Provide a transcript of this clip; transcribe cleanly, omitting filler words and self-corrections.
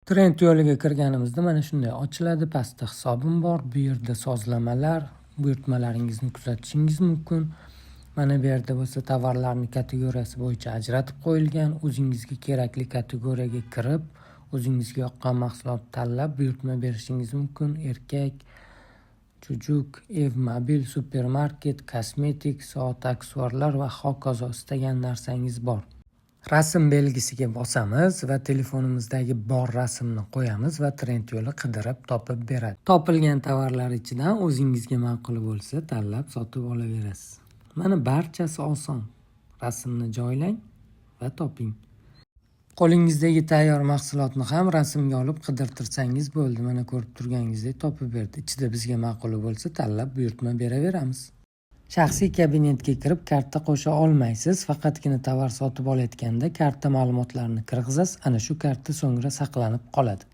Trendyolga kirganimizda mana shunday ochiladi. Pastda hisobim bor. Bu yerda sozlamalar, buyurtmalaringizni kuzatishingiz mumkin. Mana bu yerda bo'lsa tovarlarni kategoriyasi bo'yicha ajratib qo'yilgan. O'zingizga kerakli kategoriyaga kirib, o'zingizga yoqqan mahsulotni tanlab buyurtma berishingiz mumkin. Erkak, çocuk, ev, mobil, supermarket, kosmetik, soat, aksessuarlar va hokazo, istagan narsangiz bor. Rasm belgisiga bosamiz va telefonimizdagi bor rasmni qo'yamiz va Trendyolni qidirib topib beradi. Topilgan tovarlar ichidan o'zingizga ma'quli bo'lsa, tanlab sotib olaverasiz. Mana, barchasi oson. Rasmni joylang va toping. Qo'lingizdagi tayyor mahsulotni ham rasmga olib qidirtirsangiz bo'ldi. Mana, ko'rib turganingizdek, topib berdi. Ichida bizga ma'quli bo'lsa, tanlab buyurtma beraveramiz. Shaxsiy kabinetga kirib karta qo'sha olmaysiz. Faqatgina tovar sotib olayotganda karta ma'lumotlarini kirgizasiz. Ana shu karta so'ngra saqlanib qoladi.